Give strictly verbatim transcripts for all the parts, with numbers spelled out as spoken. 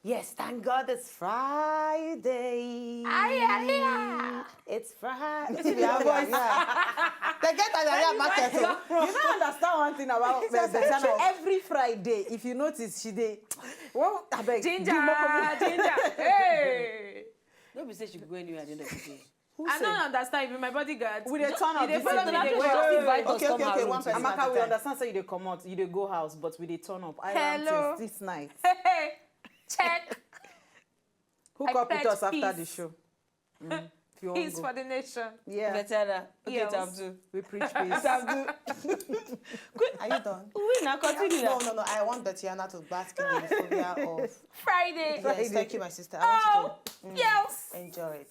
Yes, thank God it's Friday. Aye, aye, aye. It's Friday. This is your voice. They get an area market. Oh. You don't understand one thing about Betty Anna. Every Friday, if you notice, she dey. Well, I beg. Ginger, ginger. Hey. No be say she go anywhere at the end of the day. I don't understand. You be my bodyguard. We dey turn up. You dey follow me, dey go. Wait, wait, wait. Okay, okay, okay. One person at a time. Amaka, we understand say you dey comot, you dey go house, but we dey turn up. Hello. This night. Check. Hook up with us after the show. Peace for the nation. Yeah. Betty Anna. Okay, yes. Time to. We preach peace. Time to. Are you done? We now continue. No, no, no. I want Betty Anna to bask in the euphoria of Friday. Yes, thank you, my sister. I want you to, mm, enjoy it.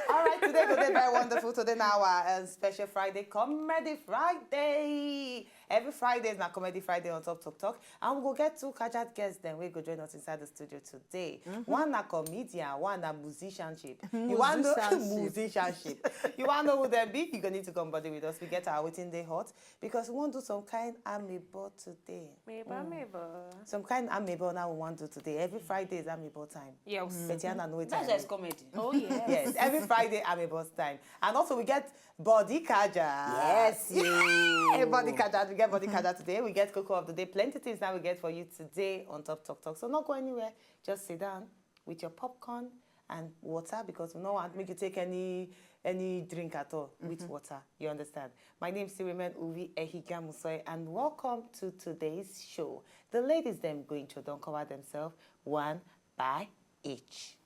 All right, today go dey very wonderful. Today na our, uh, special Friday, Comedy Friday. Every Friday is na Comedy Friday on Top Talk Talk, and we go get two kajat guests dem wey go join us inside the studio today. Mm-hmm. One na comedian, one na musicianship. You wan know musicianship. You wan know who dem be? You go need to come body with us. We get our wetin dey hot because we wan do some kind amebo today. Mebo, mm, mebo. Some kind amebo now we wan do today. Every Friday is amebo time. Yes. Mm-hmm. Betty Anna know it. That's just comedy. Oh, yes. Yes, every Friday amebo time. And also we get body kaja. Yes. Yeah, body kaja. We get body kaja today. We get cocoa of the day. Plenty things now we get for you today on Top Talk Talk. So not go anywhere. Just sit down with your popcorn and water because we no want make you take any any drink at all with water. You understand? My name is Sirimen Uvi Ehigamusoi, and welcome to today's show. The ladies dem go intro, don cover themselves one by each.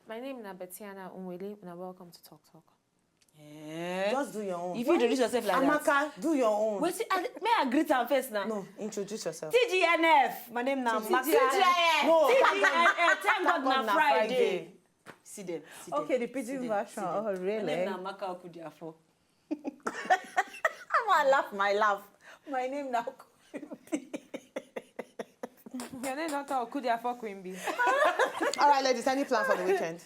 My name na Betiana Unwele, and welcome to Talk Talk. Eh? Just do your own. If you introduce yourself like that. Amaka, do your own. Wait, see, I, may I greet am first now? No, introduce yourself. T G N F. My name na Amaka. T G I F. No, T G I F. Thank God na Friday. See them. See them. Okay, the pidgin version. Oh, really? My name na Amaka Okudiafo. I'm gonna laugh my laugh. My name na Queen Bee. Your name not Okudiafo, Queen Bee. All right, ladies, any plan for the weekend?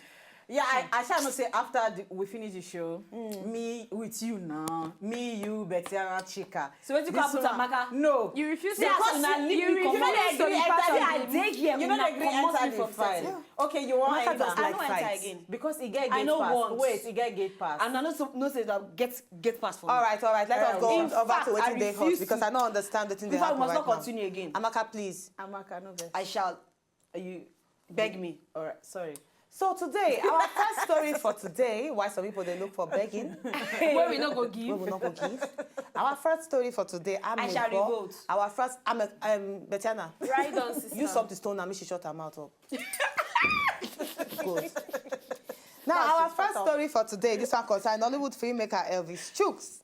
Yeah, I, I shall not say after the, we finish the show, me with you now, me, you, Betiana, Chika. So what you call put Amaka? No. You refuse to pass. You refuse to be part of the. I dey here. You know the green enter the file. Okay, you want enter. I don't enter again because e get gate pass. Wait, e get gate pass. And I no so no say that get get pass for me. All right, all right. Let us go over to wetin dey hot because I no understand wetin dey happen right now. Continue again. Amaka, please. Amaka, no vex. I shall. You beg me. All right, sorry. So today, our first story for today, why some people dey look for begging. Where we no go give. Where we no go give. Our first story for today, I shall revolt. Our first, I'm a, um, Betiana. Right on, sister. Use something stone and make she shut her mouth up. Good. Now, our first story for today, this one concern Nollywood filmmaker Elvis Chooks.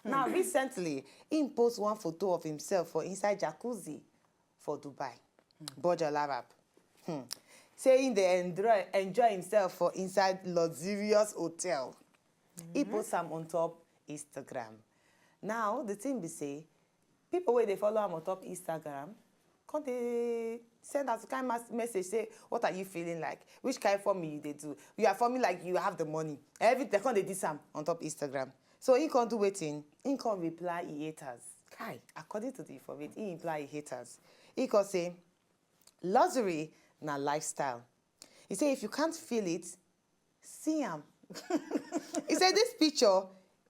Now, recently, he post one photo of himself for inside jacuzzi for Dubai, Burj Al Arab. Hmm. Saying they enjoy, enjoy himself for inside luxurious hotel. He post am on top Instagram. Now, the thing be say, people wey dey follow am on top Instagram, come dey send us kind mas- message say, "What are you feeling like? Which kind forming you dey do? You are forming like you have the money." Every they come dey diss am on top Instagram. So he come do wetin? He come reply he haters. Kai. According to the information, he reply he haters. He come say, "Luxury na lifestyle." He say, "If you can't feel it, see am." He say this picture,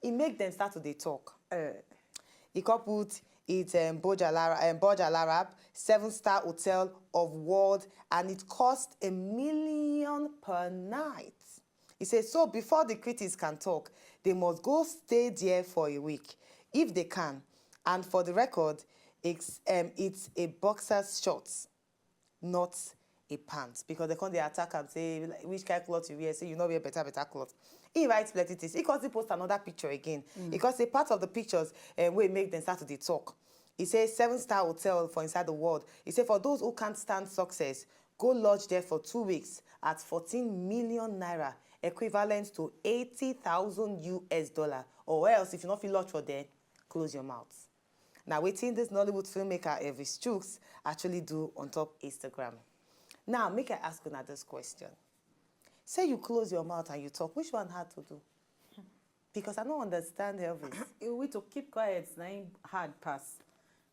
e make them start to dey talk. He come put it, um, Burj Al Arab, um, Burj Al Arab, seven star hotel of world, and it cost a million per night. He says, so before the critics can talk, they must go stay there for a week, if they can. And for the record, it's, um, it's a boxer's shorts, not a pants, because they come dey attack am, say, like, which kind cloth you wear, say you no wear better, better cloth. He writes plenty things. He come still post another picture again. He come say part of the pictures, um, wey make them start to dey talk. He say seven star hotel for inside the world. He say for those who can't stand success, go lodge there for two weeks at fourteen million naira, equivalent to eighty thousand U S dollar. Or else, if you no fit lodge for there, close your mouth. Now, wetin this Nollywood filmmaker Elvis Chooks actually do on top Instagram? Now, make I ask una this question. Say you close your mouth and you talk, which one hard to do? Because I don't understand Elvis. You need to keep quiet, na im hard pass.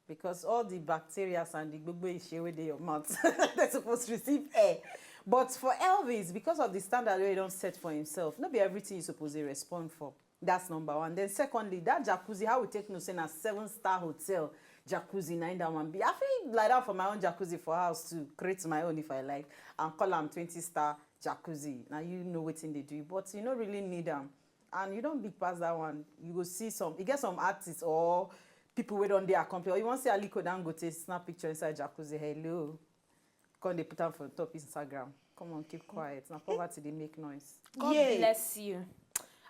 Because all the bacteria and the gbogbo ishe wey dey your mouth, they suppose receive air. But for Elvis, because of the standard wey he don set for himself, no be everything you suppose dey respond for. That's number one. Then secondly, that jacuzzi, how we take know say na seven star hotel jacuzzi na im that one be? I fit lie down for my own jacuzzi for house to create my own if I like and call am twenty star jacuzzi. Na you know wetin dey do you, but you no really need am. And you don big pass that one. You go see some, e get some artists or people wey don dey accomplished. Or you wan see Aliko Dangote snap picture inside jacuzzi? Hello. Come dey put am for top Instagram. Come on, keep quiet. Na poverty dey make noise. God bless you.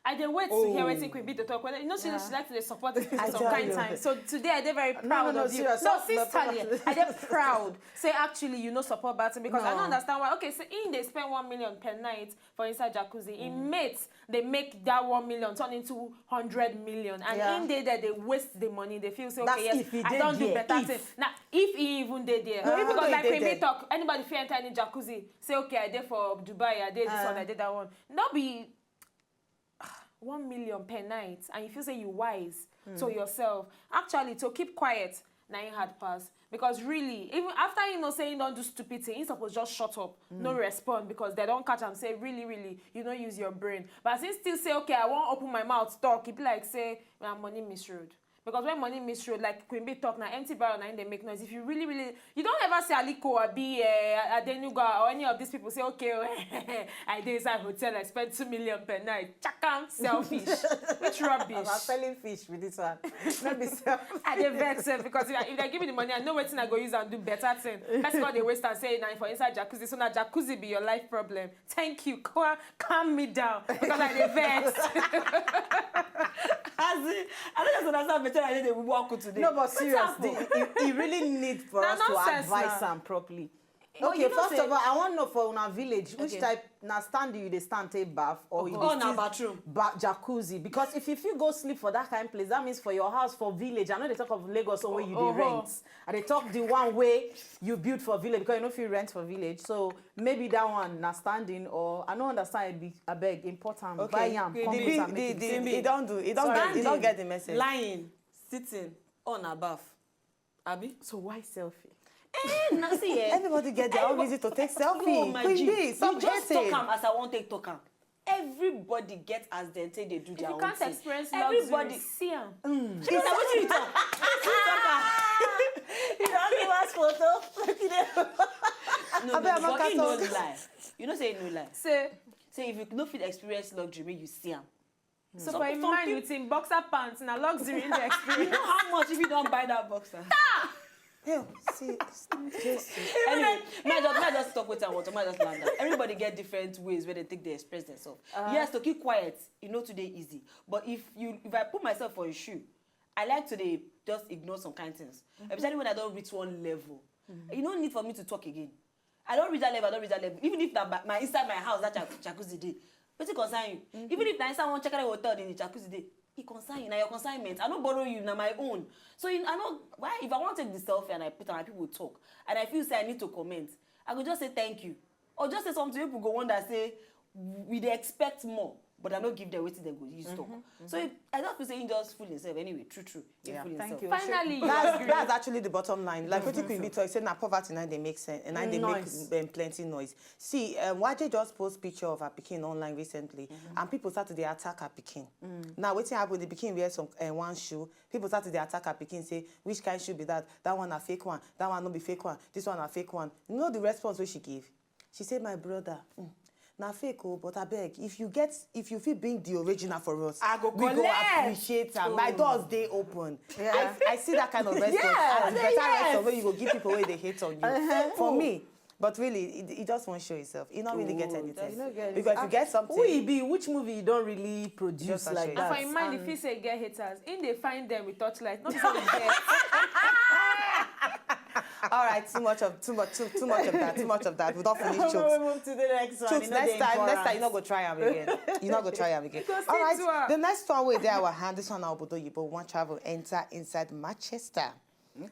I dey wait to hear wetin Queen B dey talk. Well, you know, she, she like to dey support people some kind time. So today I dey very proud of you. No, sincerely, I dey proud. Say actually, you no support bad thing because I no understand why. Okay, so im dey spend one million per night for inside jacuzzi. Im mates dey make that one million turn into hundred million, and im dey there dey waste the money. Dey feel say okay, yes, I don do better thing. Na if he even dey there, because like Queen B talk, anybody fit enter any jacuzzi. Say okay, I dey for Dubai, I dey this one, I dey that one. No be one million per night and you feel say you wise to yourself. Actually, to keep quiet na im hard pass, because really, even after you know say you don do stupid thing, you suppose just shut up, no respond, because they don catch am say really, really, you no use your brain. But as he still say okay, I wan open my mouth talk, e be like say na money misroad. Because when money miss road, like Queen B talk, na empty barrel na im dey make noise. If you really, really, you don ever see Aliko abi uh, Adenuga or any of these people say, okay, oh, I dey inside hotel, I spend two million per night. Chakam, selfish. Which rubbish? I'm selling fish with this one. Not be selfish. I dey vex sef because if, I- if they give me the money, I know wetin I go use and do better thing. Person go dey waste and say na for inside jacuzzi. So na jacuzzi be your life problem. Thank you. Calm, calm me down because I dey vex. As in, I don't just understand better I dey walk with today. No, but seriously, he, he really need for us to advise am properly. Okay, first of all, I wan know for una village which type na stand you dey stand take baff or you dey Oh, na bathroom. Ba jacuzzi, because if you fit go sleep for that kind place, that means for your house for village, I no dey talk of Lagos own wey you dey rent. I dey talk the one wey you build for village because you no fit rent for village. So maybe that one na standing or I no understand. Abeg, import am, buy am, come put am, make e be. E don do, e don get, e don get the message. Lying, sitting, on above. Abi? So why selfie? Eh, na see eh. Everybody get their own reason to take selfie. Oh my G, you just talk am as I wan take talk am. Everybody get as dem take dey do their own thing. If you can't experience luxury, see am. Shey na wetin you talk? Wetin you talk am? You don give us photo. Wetin dey? No, no, but he no lie. You know say he no lie. Say, say if you no fit experience luxury, make you see am. So for him mind, with him boxer pants, na luxury in the experience. You know how much if you don buy that boxer? Hell, see, Jesus. Anyway, may I just, may I just stop with that water. May I just land down. Everybody get different ways where they take they express themselves. Yes, to keep quiet, e no too dey easy. But if you, if I put myself for your shoe, I like to dey just ignore some kind things, especially when I don reach one level. You no need for me to talk again. I don reach that level, I don reach that level. Even if na my, my inside my house that jac- jacuzzi dey, wetin concern you? Even if na inside one checkere hotel dey the jacuzzi dey, e concern you. Na your consignment. I no borrow you, na my own. So you, I no, why if I wan take the selfie and I put am, and people talk, and I feel say I need to comment, I go just say thank you, or just say something wey people go wonder say we dey expect more, but I no give them wetin dem go use talk. So if, I just feel say he just fool himself anyway. True, true. He fool himself. Finally, that's, that's actually the bottom line. Like wetin Queen B talk, say na poverty na dey make sense and na dey make um, plenty noise. See, um, Waje just post picture of her pikin online recently, and people start to dey attack her pikin. Now wetin happen? The pikin wear some um, one shoe. People start to dey attack her pikin, say which kind shoe be that? That one na fake one. That one no be fake one. This one na fake one. You know the response wey she give? She say, my brother, mm, Na fake o, but abeg, if you get, if you fit bring the original for us, I go we go collect. Appreciate am. My doors dey open. Yeah. I, I see that kind of response Yeah, as say better yes. Response wey you go give people wey dey hate on you. For me, but really, e e just wan show himself. E no really get Oh, anything. that's You no get Because if you it. get something, Who e be? Which movie you don really produce Just like say- that? And for im mind, and- if he say get haters, im dey find them with torchlight. Not say we get. All right, too much of too much too, too much of that, too much of that. We don't finish We'll jokes. Move to the next one. Jokes You know next they time, next time you important. Not go try am again. You not go try am again. Go All stick to right, her. The next one wey dey our hand, this one na obodo oyibo wan travel enter inside Manchester.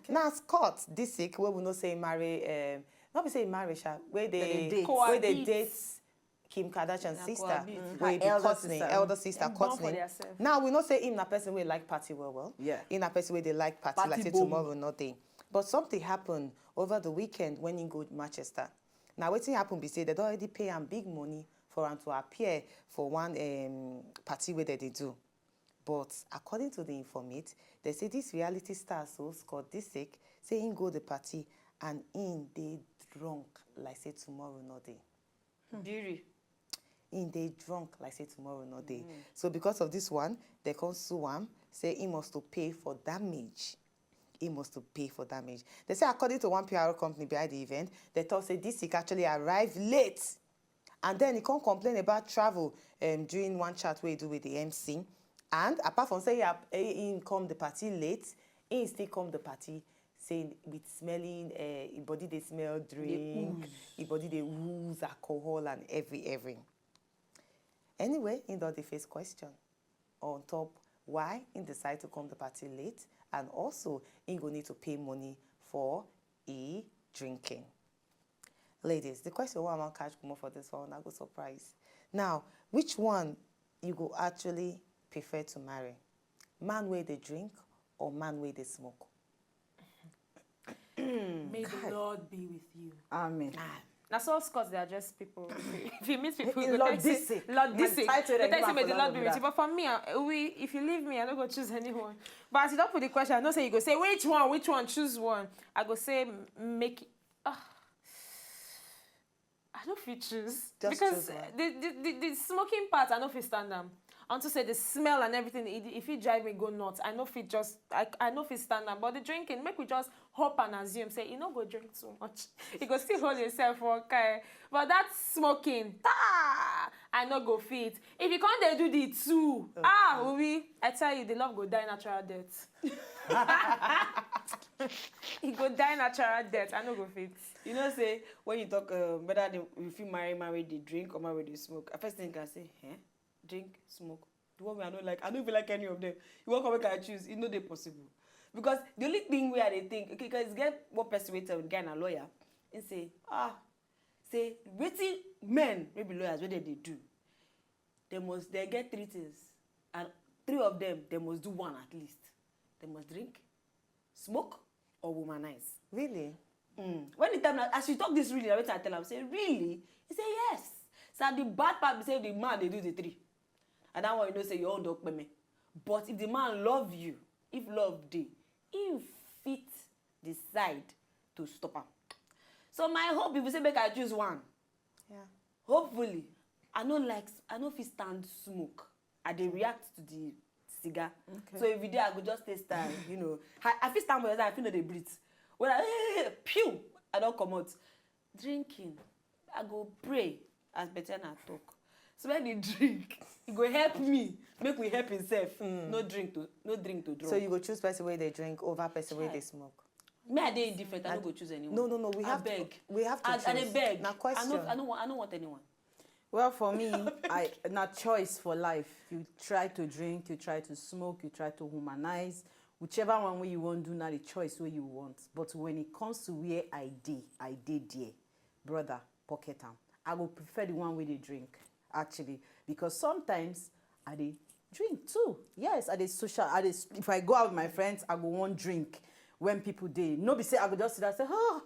Now Scott Disick, wey we know say he marry, um, not be say he marry sha, wey They dey date. wey dey Cohabit. Date Kim Kardashian Na sister, cohabit. Her wey be elder cousin, sister. Elder sister, Dem born for cousin. theirself. Now we know say him na person wey like party well well. Yeah. Him na person wey dey like party, Party like say boom. Tomorrow no dey. But something happen over the weekend when he go Manchester. Now wetin happen be say they don already pay am big money for am to appear for one um, party wey dem dey do. But according to the informate, they say this reality star so Scott Disick say he go the party and he dey drunk like say tomorrow no dey. Diri. He dey drunk like say tomorrow no dey. So because of this one, they come sue am, say he must to pay for damage. He must to pay for damage. They say according to one P R company behind the event, they talk say Disick actually arrived late. And then he come complain about travel um, during one chat wey he do with the M C. And apart from say he, ap- he he come the party late, he still come the party say with smelling, uh, his body dey smell drink, his body dey ooze alcohol and every every. Anyway, he don dey face question on top why he decide to come the party late, and also he go need to pay money for e drinking. Ladies, the question wey I wan catch comot for this one, I go surprise. Now, which one you go actually prefer to marry? Man wey dey drink or man wey dey smoke? May the Lord be with you. Amen. Na so Scott dey address people. If you meet people, Hey, you go Lord tell say, Disick. Lord My Disick. title You go dem tell say, give "May am the for Lord that be with you." number. But for me, uh, we, if you leave me, I no go choose anyone. But as you don put the question, I know say you go say, "Which one? Which one? Choose one." I go say, "M- make." Ah, I no fit choose Just because choose one. The, the the the smoking part, I no fit stand am. Unto say the smell and everything, it, if it drive me go nuts, I no fit just I, I no fit stand am. But the drinking, make we just hope and assume say you no go drink too much. You go still hold yourself for okay. But that smoking, ta, I no go fit. If you can't dey do the two, ah, we, I tell you, the love go die natural death. He go die natural death. I no go fit. You know, say when you talk uh, whether they, you feel marry, marry, they drink or marry, they smoke. I first thing I say, eh? Drink, smoke. The one way I don't like, I don't even like any of them. You want to make I choose, it no dey possible. Because the only thing where they think, okay, because get what person wait with guy and a lawyer, and say, ah, say, waiting men, maybe lawyers, what they do? They must, they get three things. And three of them, they must do one at least. They must drink, smoke, or womanize. Really? Mm. When the time, as you talk this really, every time I tell him, say, really? He say, yes. So the bad part be say the man, they do the three. And that one, you know, say, you own dog me. But if the man love you, if love day, he fit decide to stop him. So my hope, if you say, make I choose one, Yeah. hopefully, I no like, I no fit stand smoke. I dey react to the cigar. Okay. So if you dey, I go just stay stand, you know. I, I fit stand for your side, I feel no dey breathe. When I, pew, I don't come out. Drinking, I go pray as Betena talk. So when they drink, it go help me, make we help himself. No drink to, no drink to drunk. So you go choose person wey dey drink over person wey dey smoke. Me, I dey indifferent. I no go choose anyone. No, no, no. We I have beg. To, we have to I, choose. I dey beg. Na question. I no, I no, want, I no want anyone. Well, for me, I na choice for life. You try to drink, you try to smoke, you try to humanize. Whichever one way you want do, now the choice where you want. But when it comes to where I dey, I dey there, brother, pocket am. I go prefer the one where they drink, actually, because sometimes I dey drink too. Yes, I dey social. I dey, if I go out with my friends, I go one drink when people dey. No be say I go just sit down say, oh,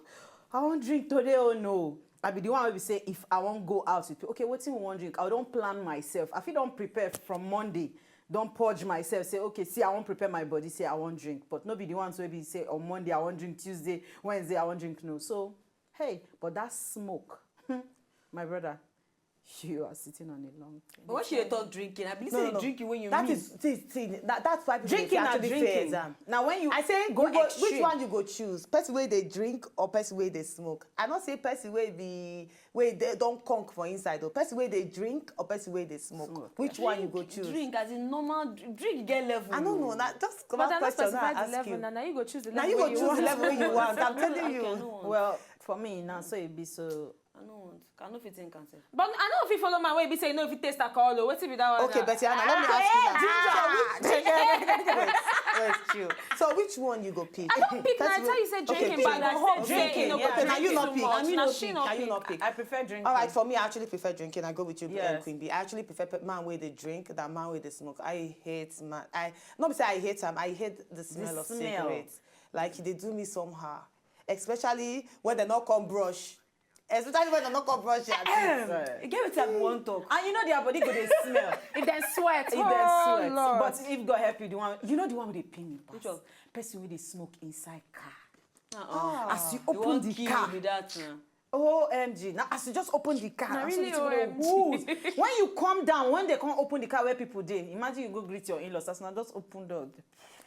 I wan drink today. Oh no. I be the one wey be say if I wan go out with people, okay, wetin we wan drink? I don plan myself. I fit don prepare from Monday, don purge myself. Say, okay, see, I wan prepare my body. Say I wan drink, but no be the ones wey be say on Monday I wan drink, Tuesday, Wednesday I wan drink. No, so hey, but that smoke, my brother, You are sitting on a long thing. But when she dey talk drinking, I believe No, say no, the no. drinking when you That mean. is, see, see, that, that's why people Drinking dey na actually drinking. Fair exam. Now when you I say, you go go, which extreme. One you go choose? Person wey dey drink or person wey dey smoke? I no say person wey be wey dey don conk for inside o. Person wey dey drink or person wey dey smoke? Which one you go choose? Drink as in normal dr- drink get level. I don't know. Na just But come I out not question specify now the ask level you. Now, now you go choose the Now level you go where you choose want. the level wey you want. I'm Okay, telling I you. don't want. Well, for me now, so it be so. I don't want. I no fit think am sef. But I no fit follow man wey be say you no fit taste alcohol o. Wetin be that one? Okay, Now? Betty Anna, let me Ah, ask you eh, now. Ginger. So which, wait, wait, chill. So which one you go pick? I don't pick. Now I Person tell wey- You say Okay, drinking pick. bad. I say Drinking, drinking. yeah, Okay, now you drinking not too pick. much. Now Now she not you pick. not pick. I prefer drinking. All right, for me, I actually prefer drinking. I go with you, um, Yes. Queen B. I actually prefer pe- man wey dey drink than man wey dey smoke. I hate man. I not be say I hate am. I hate the smell of smell. Cigarettes. Like they do me somehow, especially when they not come brush. Especially when they not come brush their teeth. E get wetin I be wan talk. And you know their body go dey smell. If they sweat, If oh, they sweat. Lord. But if God help you, the one you know the one wey dey pain me pass. Which one? Person wey dey smoke inside car. Uh-uh. As you You open wan the kill car. Be that now. O M G. Now as you just open the car, Na na so really the thing go O M G. whoosh. When you come down, when they come open the car where people dey, imagine you go greet your in-laws. As una just open door.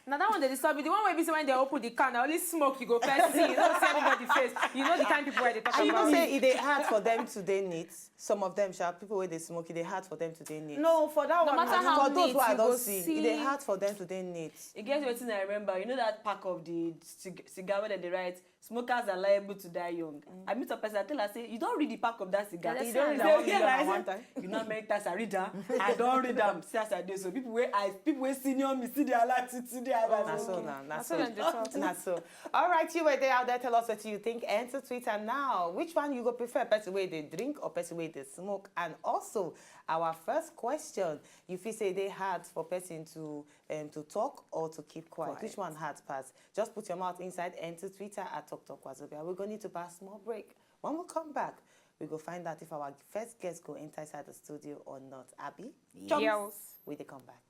Now that one dey disturb me. The one wey be say when they open the car, na only smoke you go first see. You don't see anybody face. You know the kind people wey they talk And you about. know say e dey hard for them to dey neat. Some of them, sha, people wey dey smoke, e dey hard for them to dey neat. No, for that No one. matter I how For those neat wey I you don go see, see. E dey hard for them to dey neat. E get wetin I remember. You know that pack of the cig- cigar wey dem dey write, "Smokers are liable to die young." I meet a person, I tell her say, "You don read the pack of that cigar?" They You say don I read don am. read am I one say, "You know how many times I read am? I don read am. See as I dey so." People wey I people wey senior me see their life till today. I Na was so okay. na, na Na so so. dem dey talk. Na so. All right, you were there out there. Tell us what you think. Enter Twitter now. Which one you go prefer? Person wey dey drink or person wey dey smoke? And also, our first question: You feel say e dey hard for person to um, to talk or to keep quiet? Which one hard pass? Just put your mouth inside. Enter Twitter at Talk Talk Wazobia. We're going to pass small break. When we come back, we go find out if our first guest go enter inside the studio or not. Abby, Yes. We dey come back.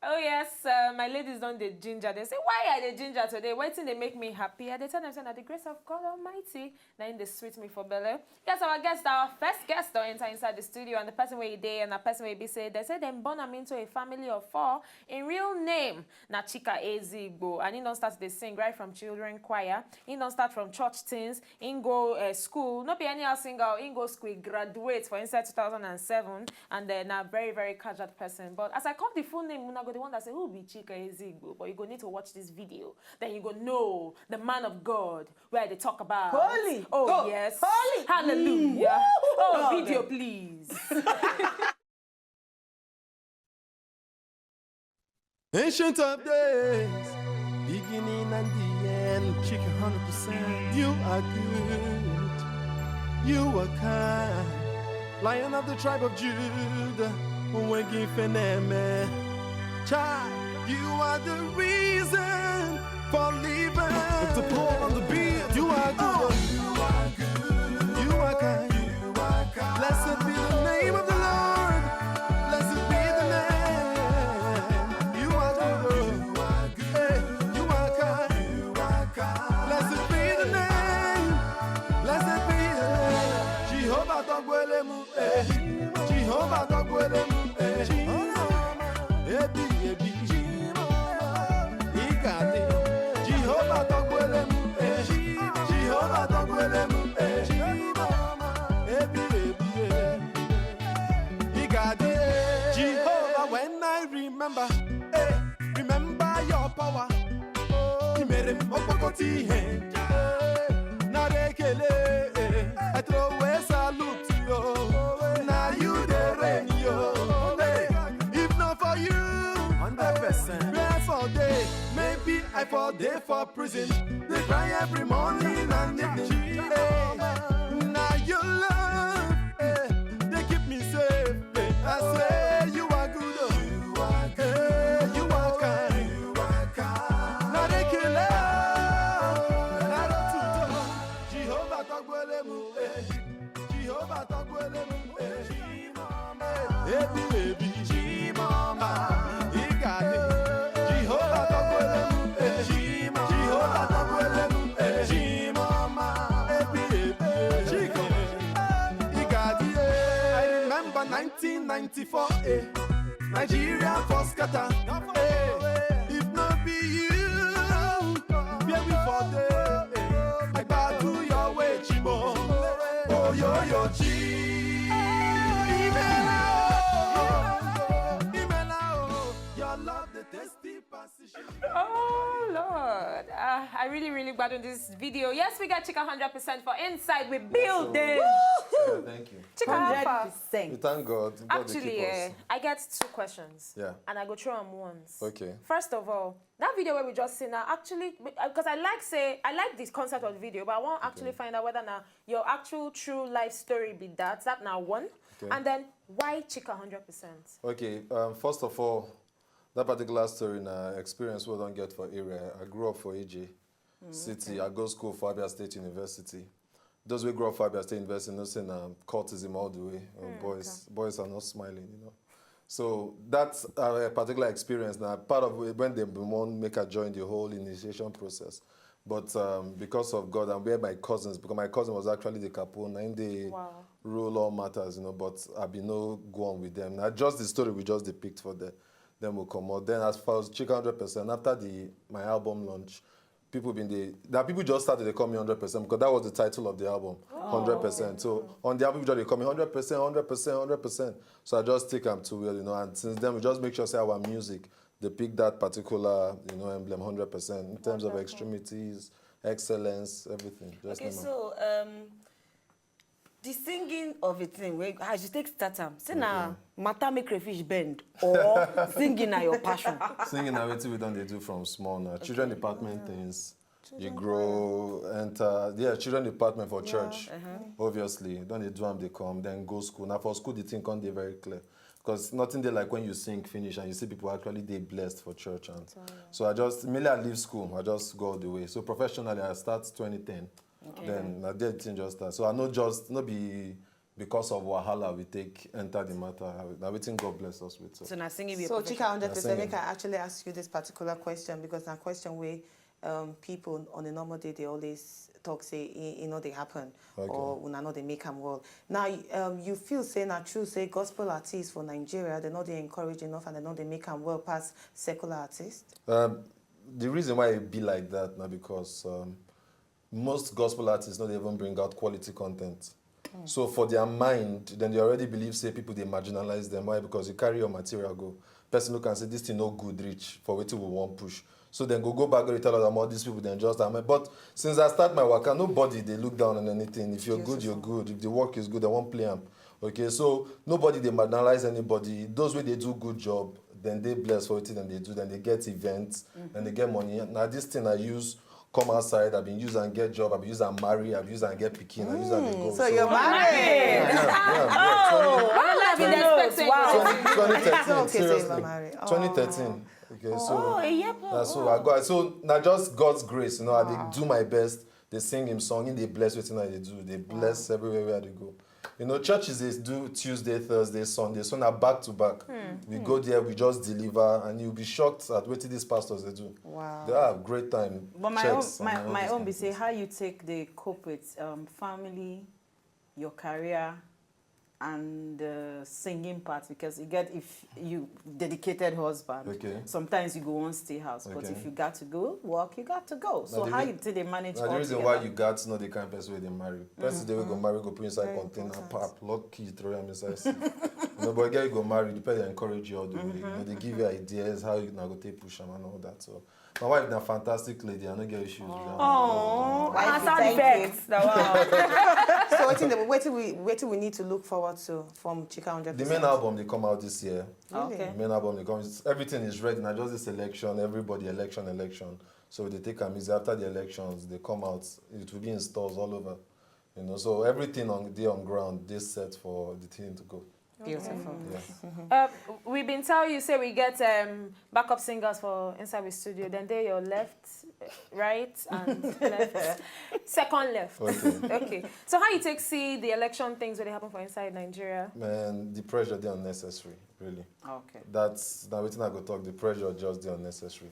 Oh yes, uh, my ladies don dey ginger. They say, "Why I dey ginger today? Wetin dey make me happy?" I dey tell them say na the grace of God Almighty na im dey sweet me for belle. Yes, our guest, our first guest don enter inside the studio, and the person wey e dey and the person wey e be say they say dem born am into a family of four. In real name na Chika Ezigbo, and he don start to dey sing right from children choir. He don start from church things. He go uh, school, no be anyhow singer. He go school, he graduate for inside two thousand and seven, and then na very very casual person. But as I call the full name, una go dey wonder say who be Chika Ezigbo. But you go need to watch this video, then you go know the man of God where they talk about. Holy. Oh, Oh, yes. holy. Hallelujah. Mm. Oh, Woo. video, please. Ancient of days, beginning and the end, chicken hundred percent. You are good, you are kind, Lion of the tribe of Judah, Wengi Feneme. Child, you are the reason for living. With the pull on the beat, you are good. Oh, you are good, you are kind. Blessed be the name of the Lord. Blessed be the name. You are good. Hey, you are kind. Blessed be the name. Blessed be the name. Jehovah Togwelemu. Eh. Jehovah Togwelemu. Eh. Ebi, ebi. Ikade. Jehovah Togwelemu. Eh. Jehovah Togwelemu. Eh. Ebi, ebi, eh. Igade. Jehovah, when I remember, eh, remember your power. Imere m okpokoti ihe. Eh, nara ekele, eh, I throw away salute yo. Na you dey reign yo. Eh, if not for you, hundred percent. Where for dey, maybe I for dey for prison. Dey cry every morning and evening. Hey, Your love, eh, they keep me safe. Eh, I swear you are good, oh. You are good. Eh, you are kind. You are kind. Now they kill love. Now they too tough. Jehovah Togbolemu, eh. Jehovah Togbolemu, eh. Ebi, ebi. Chimama. Igade. Jehovah Togbolemu, eh. Jehovah Togbolemu, eh. Chimama. Ebi, ebi. Chiko. Igade, eh. I remember nineteen ninety-four, eh. Nigeria for scatter, eh. If not be you, where we for dey, eh. I bow to your way, Chimo. Oh, yo, yo, Chi. Imela, oh, Imela, oh. Your love, the tasty passion. Oh Lord, uh, I really, really gbadun this video. Yes, we got Chika hundred percent for inside. We build them. Yeah, thank you. Chika, how far? Hundred percent. We thank God. God dey Actually, keep eh, us. I get two questions. Yeah. And I go throw them once. Okay. First of all, that video where we just seen now, actually, because I like say I like this concept of the video, but I want actually find out whether now your actual true life story be that. That now one, Okay. and then why Chika hundred percent? Okay. Um, first of all, that particular story na experience we don get for area. I grew up for Ije City. I go school for Abia State University. Those wey grow up for Abia State University know say na cultism all the way. Uh, boys, boys are not smiling, you know. So that uh, particular experience na part of when they want make I join the whole initiation process. But um, because of God and where my cousins, because my cousin was actually the capo, na him dey Wow. rule all matters, you know. But I be no go on with them. Na just the story we just depict for there. Then we come out. Then as far as Chika hundred percent, after the my album launch, people been dey that people just started to call me hundred percent because that was the title of the album, hundred percent. So on the album, people just dey call me hundred percent, hundred percent, hundred percent. So I just take am too well, you know. And since then, we just make sure say our music depict that particular, you know, emblem hundred percent in terms of extremities, excellence, everything. Just Okay, name am. So um, the singing of a thing, wey as you take start am, say na matter make crayfish bend or singing na your passion. Singing na wetin we don dey do from small now. Children department things. You grow, enter, yeah, children department for church. Obviously, don dey do am dey come, then go school. Now for school, the thing come dey very clear. Because nothing dey like when you sing finish and you see people actually dey blessed for church. And so I just, immediately I leave school, I just go all the way. So professionally, I start twenty ten. Then na there the thing just start. So I know just, no be because of wahala we take enter the matter. Na wetin God bless us with. So. So na singing be a So profession. Chika hundred percent Singing. Make I actually ask you this particular question because na question wey um, people on a normal day dey always talk say e e no dey happen Okay. or una no dey make am well. Now um, you feel say na true say gospel artists for Nigeria dem no dey encourage enough and dem no dey make am well pass secular artists. Um, the reason why e be like that na because um, most gospel artists no dey even bring out quality content. So for their mind, then they already believe say people dey marginalize them. Why? Because you carry your material go. Person look and say this thing no good reach for wetin we wan push. So then go go back go dey tell us all these people then just am. But since I start my waka, nobody dey look down on anything. If you're good, you're good. If the work is good, they won't play am. Okay, so nobody dey marginalize anybody. Those wey dey do good job, then they bless for wetin dem dey do. Then they get events, then they get money. Now this thing I use come outside. I been use and get job. I been use and marry. I been use and get pikin. I use and dey go. So you're married. Yeah, yeah, yeah. Oh, I don't like expecting. Twenty, twenty thirteen, Okay, so you're seriously. married. Twenty thirteen. Okay, so Oh, a year ago. That's so I got. So now just God's grace, you know, I dey do my best. They sing him song, they bless wetin I dey do. They bless everywhere where they go. You know, churches they do Tuesday, Thursday, Sunday, so now back to back. We go there, we just deliver, and you'll be shocked at what these pastors they do. Wow. They have great time. But my checks own, my, and all my those own be kind say of things. How you take the cope with um, family, your career, and the singing part, because you get if you dedicated husband, Okay. sometimes you go on stay house, but Okay. If you got to go work, you got to go. So the how re- you take dey manage Now the all reason together? Why you got to know the kind of person where they marry. Person they will go marry, go put inside container, pap, lock key, throw him inside. Sea. No, but girl, you go marry, the person encourage you all the way. You know, they give you ideas how you now go take push them and all that. So my wife na fantastic lady. I no get issues with that. Oh, Wife, sound thank you. effects. Now, wow. So wetin dey- wetin we wetin we need to look forward to from Chika hundred The percent. Main album they come out this year. Okay. Main album they come. It's, everything is ready. Now just this election, everybody election, election. So they take them easy. After the elections, they come out. It will be in stores all over. You know, so everything on the on ground, they set for the thing to go. Beautiful. Yes. Uh, we been tell you say we get um, backup singers for inside the studio. Then they your left, right, and left, second left. Okay. Okay. So how you take see the election things that happen for inside Nigeria? Man, the pressure they unnecessary, really. Okay. That's now wetin I go talk. The pressure just the unnecessary.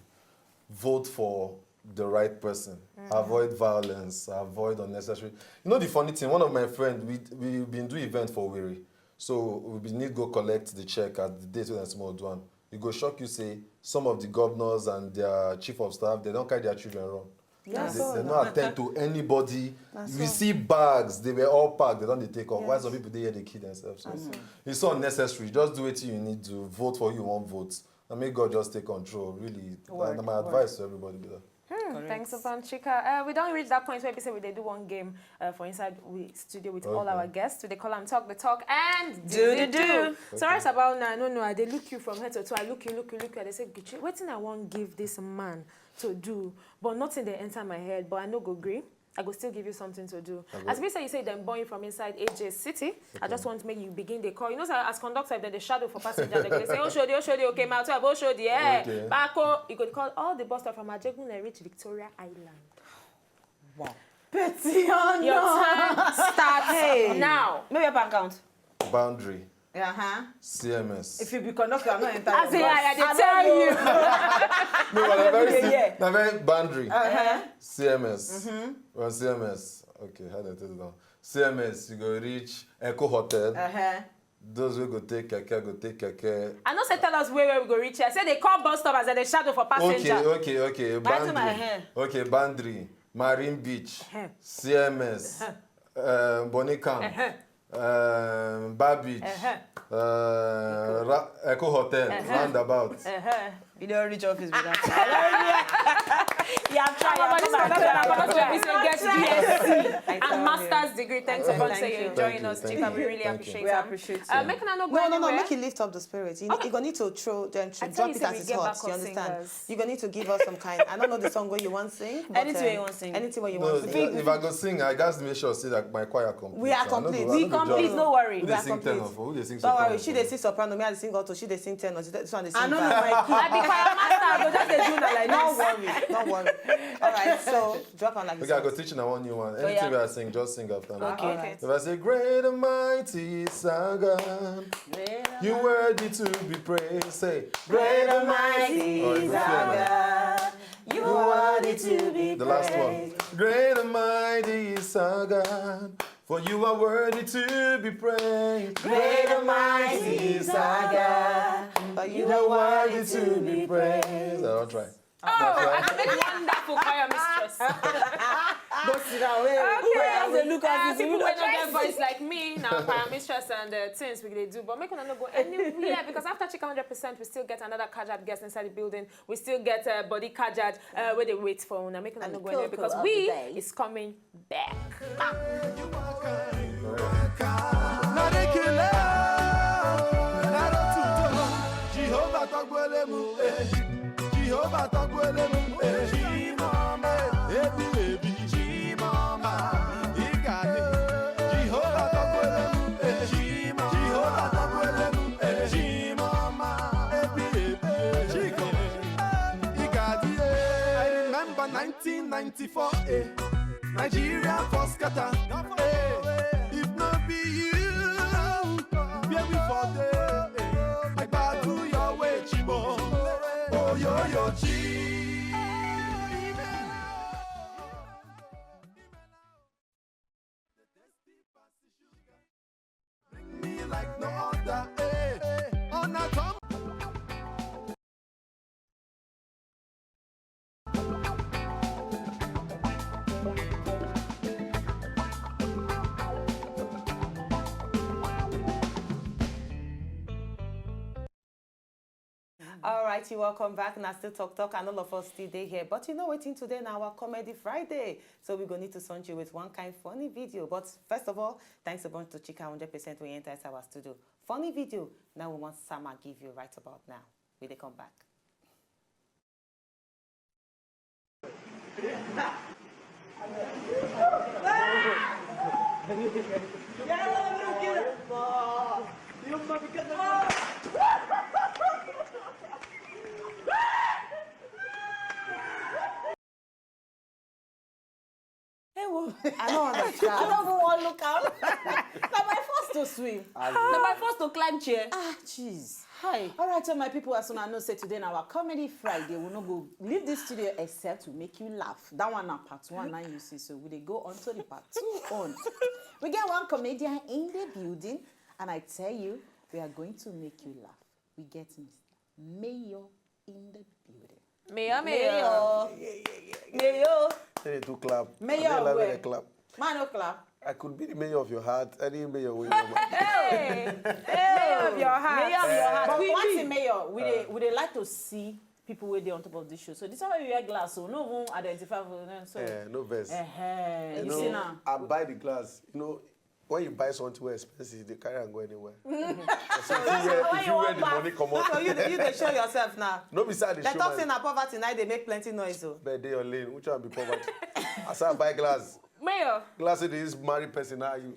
Vote for the right person. Avoid violence. Avoid unnecessary. You know the funny thing. One of my friend, we we been do event for Owerri, so we been need go collect the check at the date when I small do am. E go shock you say some of the governors and their chief of staff, they don't carry their children run. Yeah, They, so they no attend to anybody. We see bags, they were all packed, they don't dey take off. Why some people they here they kill themselves? So it's so unnecessary. Just do what you need to vote for who you want vote. And make God just take control. Really, Word, that's my word. Advice to everybody. Be that. Hmm, thanks upon Chika. Uh, we don't reach that point where we say we they do one game uh, for inside we studio with all Okay. Our guests. So they call and talk the talk and Do the do. So right about now, no, no, I they look you from head to toe. I look you, look you, look you. And they say, "Gichi, wetin I want give this man to do, but nothing they enter my head. But I no go green. I go still give you something to do." As we say, you say them born you from inside A J City. I just want to make you begin the call. You know, so as conductor, if they shadow for passenger, they go say, "Oh, show the, oh, show the, okay, my twelve, oh, show the, eh, Okay. back, oh." You could call all the bus stop from Ajegunle reach Victoria Island. Wow. Petit Honor. Your time starts Hey. Now. Maybe I can count. Boundary, Uh-huh. C M S. If you be conductor, I'm not entering. As in, Bus. I, I dey I tell don't you. know. No, but na very Yeah, sim- yeah. na very boundary. Uh-huh. C M S. On C M S. Okay, how do I take it down? C M S, you go reach Echo Hotel. Uh-huh. Those who go take keke, go take keke. I know say tell us where, where we go reach. I say they call bus stop as they shadow for passenger. Okay, okay, okay. Why do my Boundary. hair? Okay, Boundary. Marine Beach. Uh-huh. C M S. Um, Bonny Camp. Uh-huh. Um, Bar Beach. Uh-huh. Uh, Ra- Echo Hotel. Uh-huh. Roundabout. Uh-huh. You don't reach office with that. Yeah, I'm trying. I'm trying. We say get B S C I tell and you. Master's degree. Thanks for Thank saying you. you join Thank you, us, thank Chika. you, We really thank you. Appreciate We you. Appreciate Uh, you. Make una no go No, no, no, anywhere. make it lift up the spirit. You, Okay. You gonna need to throw them, I to tell you you say as we it's get hot. backup You understand? Singers. You gonna need to give us some kind. I don't know the song where you want sing. But, Anything um, you want sing. Anything where you No, want if, sing. if I go sing, I gotta make sure say that my choir complete. We are So I no go- complete. I We no go complete, judge. no worry. Who We dey are sing complete. tenor for? Who dey sing Don't worry. soprano She for? They sing soprano. Me I dey sing alto. She they sing tenor. This one they sing I don't know bass. my key. I be choir master. I go just dey do na like No this. Worry. Don't worry. All right. So drop on like Okay, I go teach you now one new one. Anything yeah. Where I sing, just sing after me. Okay. All right. If I say, "Great and mighty is our God, you worthy to be praised." Say, "Great and mighty is our God, you worthy to be praised." The last one. "Great and mighty is our God, for you are worthy to be praised." "Great and mighty is our God, but you are worthy to be praised." I don't try. Oh, I can make wonderful choir mistress. Go sit down. Hey. Who else dey look Uh, at this? people Who wey dey no get dress? Voice like me, now choir mistress and uh, things we dey do, but make una no go anywhere because after Chika hundred percent, we still get another Kajad guest inside the building. We still get uh, body Kajad uh, where they wait for una. Make una no go anywhere because we is coming back. Jehovah tọgbọlemu, eh. Jehovah tọgbọlemu, eh. Chimama, ebi ebi. Chimama, igani. Jehovah tọgbọlemu, eh. Jehovah tọgbọlemu, eh. Chimama, ebi ebi. Chiko, igadi, eh. I remember nineteen ninety-four, eh. Nigeria for scatter. Eh, if not be you, where we for dey? Eh, I bow to your way, Chimo. Oh, yo, yo, Chi. Bring me like no other, eh, eh, on a top. All right, you welcome back. Now still talk talk, and all of us still dey here. But you know wetin, today na our comedy Friday, so we go need to send you with one kind funny video. But first of all, thanks a bunch to Chika hundred percent wey enter our studio. Funny video. Now we want Sama give you right about now. We dey come back. Hey, wo. I don't understand. I don't even want to look out. Na by force to swim. Na by force to climb chair. Ah, jeez. Hi. All right, so my people, as una know say today na our comedy Friday, we no go leave this studio except to make you laugh. That one na part one, now you see. So we dey go on to the part two on. We get one comedian in the building, and I tell you, we are going to make you laugh. We get Mister Mayor in the building. Mayor, mayor. Mayor. Say they too clap. Mayor, I dey love where? They clap. Man, no clap. I could be the mayor of your heart, any mayor wey you want. Hey! Mayor of your heart. Mayor of your heart. But one thing, mayor, we dey we dey like to see people wey dey on top of this show. So this one wey you wear glass, so no even identify for them. So eh, no vex. Eh, you see now. I buy the glass. You know, when you buy something wey expensive, they carry and go anywhere. So if you wear, if you wear the money, come on. So you you dey show yourself now. No be say I dey show. They talk say na poverty na dey make plenty noise o. But dey your lane. Which one be poverty? I say I buy glass. Mayor. Glass wey dey use marry person now. You,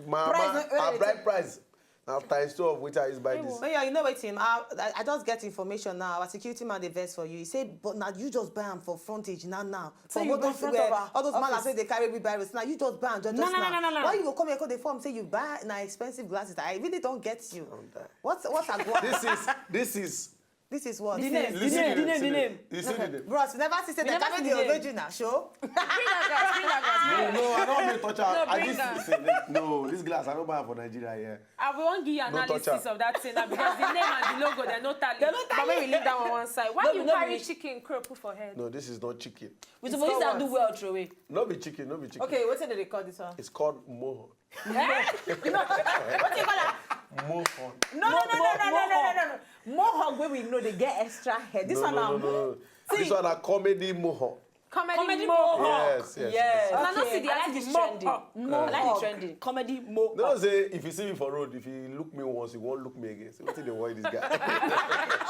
my price, my bride price. Now times two of which I use buy this. Mayor, you know wetin? I, I I just get information now. Our security man dey vex for you. He say, but now you just buy am for frontage now now. So you go front of her office. All those malas wey dey carry wheelbarrows now, you just buy am just now. No, no, no, no. Why you go come here come dey form say you buy na expensive glasses? I really don't get you. What what I go? This is this is This is what? The name, the name, the name, the name. You see the name? Bros, you never see say they carry the original show? Bring that glass, bring that glass. No, no, I don't want to touch her. No, bring am. No, this glass, I don't buy am for Nigeria here. I will wan give you analysis of that thing now because the name and the logo, they no tally. They no tally. But make we leave that one one side. Why you carry chicken crow put for head? No, this is not chicken. We suppose use that do well throw away. No be chicken, no be chicken. Okay, wetin dem dey call this one? It's called mohawk. Eh? Wetin you call am? Mohawk. No, no, no, no, no, no, no, no, no. Mohawk wey we know dey get extra hair. This one na no, no, no, no. This one na comedy mohawk. Comedy mohawk. Yes, yes. Una no see the artist trending. I like the trending. Comedy mohawk. No, say if you see me for road, if you look me once, you won't look me again. Say wetin dey worry this guy.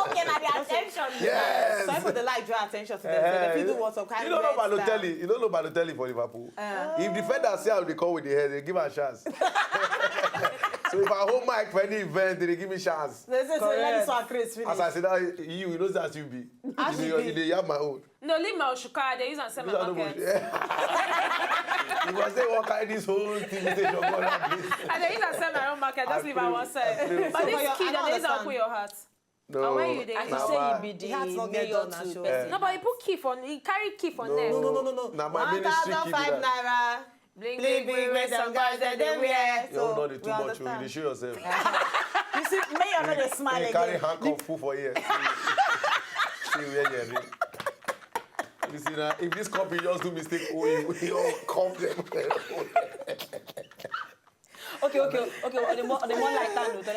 Okay, na the attention. Yes. So for the light draw attention to them. So they fit do what some kind of. You don't know Balotelli. You don't know Balotelli for Liverpool. If defender see how they come with the head, they give her chance. So if I hold mic for any event, they give me chance. They say, let this one craze finish. As I say that, you, you know as you be. As you be. You dey yab my own. No, leave my Oshuka. They use and sell my market. You must say, what kind this whole thing is a job on that place? I dey use and sell my own market. Just leave am one side. But this kid, I dey use and open your heart. No, and when you dey, and you say you be the mayor too. No, but he put key for, he carry key for neck. No, no, no, no, no. Na my ministry key be that. One thousand five naira. Bling, bling, bling, bling, some guys dem dey wear. Your own no dey too much o, you dey show yourself. You see, mayor no dey smile again. Carry handcuff full for here. See where you dey. You see now, if this company just do mistake, oh, you, you all come them. Okay, okay, okay. On the more, on the more lighter note, on the